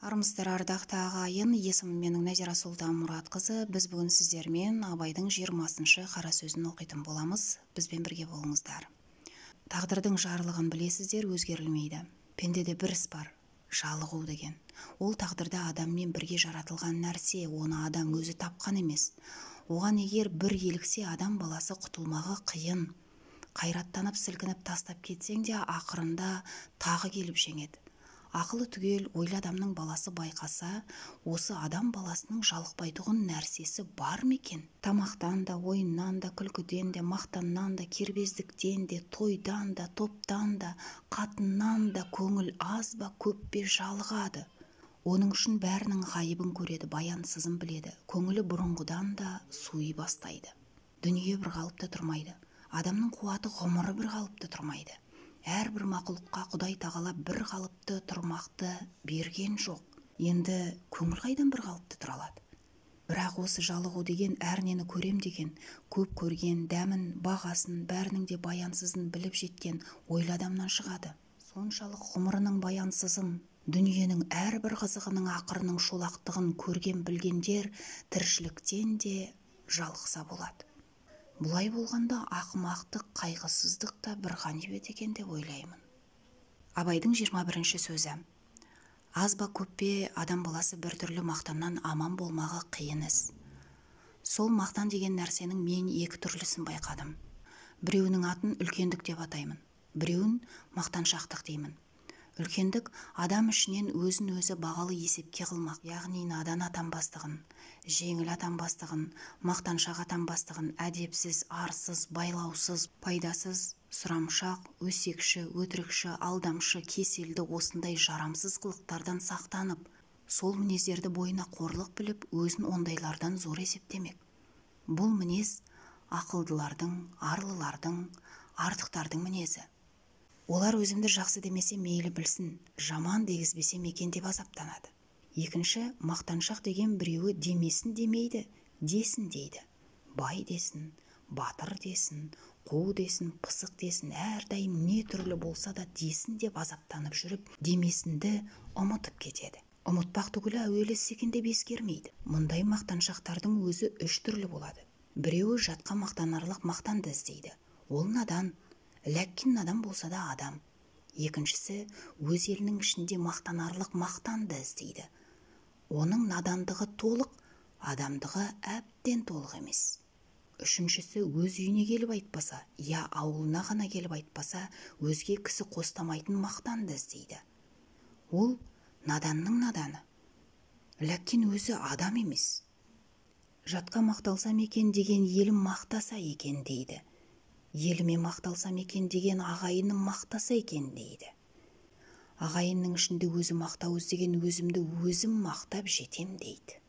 Армысыздар, ардақты ағайын, есімім менің Нәзира Сұлтанмұратқызы. Біз бүгін сіздермен Абайдың 20-шы қара сөзін оқитын боламыз. Бізбен бірге болыңыздар. Тағдырдың жарлығын білесіздер, өзгерілмейді. Пендеде бір іс бар, жалығу деген. Ол тағдырда адаммен бірге жаратылған нәрсе, оны адам өзі тапқан емес. Оған егер бір еліксе, адам баласы құтылмағы қиын. Қайраттанып сілкініп тастап кетсең де, ақырында тағы келіп жеңеді. Ақылы түгел ойлы адамның баласы байқаса, осы адам баласының жалықпайтұғын нәрсесі бар ма екен? Тамақтан да, ойыннан да, күлкіден де, мақтаннан да, кербездіктен де, тойдан да, топтан да, қатыннан да көңіл аз ба, көп пе жалығады. Оның үшін бәрінің ғайыбын көреді, баянсызын біледі. Көңілі бұрынғыдан да суи бастайды. Дүние бір қалыпты тұрмайды. Адамның қуаты ғұмыры бір қалыпты тұрмайды. Әрбір мақұлыққа Құдай тағала бір қалыпты тұрмақты берген жоқ. Енді көңіл қайдан бір қалыпты тұра алады? Бірақ осы жалығу деген әрнені көрем деген, көп көрген, дәмін, бағасын, бәрінің де баянсызын біліп жеткен ойлы адамнан шығады. Соншалық ғұмырының баянсызын, дүниенің әрбір қызығының ақырының шолақтығын көрген білгендер тіршіліктен де жалықса болады. Бұлай болғанда ақымақтық, қайғысыздық та бір ғанибет екен деп ойлаймын. Абайдың 21-ші сөзі. Аз ба көп пе адам баласы бір түрлі мақтаннан аман болмағы қиын іс. Сол мақтан деген нәрсенің мен екі түрлісін байқадым. Біреуінің атын үлкендік деп атаймын, біреуін мақтаншақтық деймін. Үлкендік адам ішінен өзін өзі бағалы есепке қылмақ, яғни надан атанбастығын, жеңіл атанбастығын, мақтаншақ атанбастығын, әдепсіз, арсыз, байлаусыз, пайдасыз, сұрамшақ, өсекші, өтірікші, алдамшы, кеселді осындай жарамсыз қылықтардан сақтанып, сол мінездерді бойына қорлық біліп, өзін ондайлардан зор есептемек. Бұл мінез ақылдылардың, арлылардың, артықтардың мінезі. Олар өзімді жақсы демесе мейлі білсін, жаман дегізбесем екен деп азаптанады. Екінші, мақтаншақ деген біреуі демесін демейді, десін дейді. Бай десін, батыр десін, қу десін, пысық десін, әрдайым не түрлі болса да десін деп азаптанып жүріп, демесінді ұмытып кетеді. Ұмытпақ түгілі әуелі іс екен деп ескермейді. Мұндай мақтаншақтардың өзі үш түрлі болады. Біреуі жатқа мақтанарлық мақтанды іздейді. Ол надан. Ләкин надан болса да адам. Екіншісі өз елінің ішінде мақтанарлық мақтанды іздейді. Оның надандығы толық, адамдығы әбден толық емес. Үшіншісі өз үйіне келіп айтпаса, я ауылына ғана келіп айтпаса, өзге кісі қостамайтын мақтанды іздейді. Ол наданның наданы. Ләкин өзі адам емес. Жатқа мақталсам екен деген елім мақтаса екен дейді. Еліме мақталсам екен деген ағайыным мақтаса екен дейді. Ағайынның ішінде өзі мақтау іздеген өзімді өзім мақтап жетем дейді.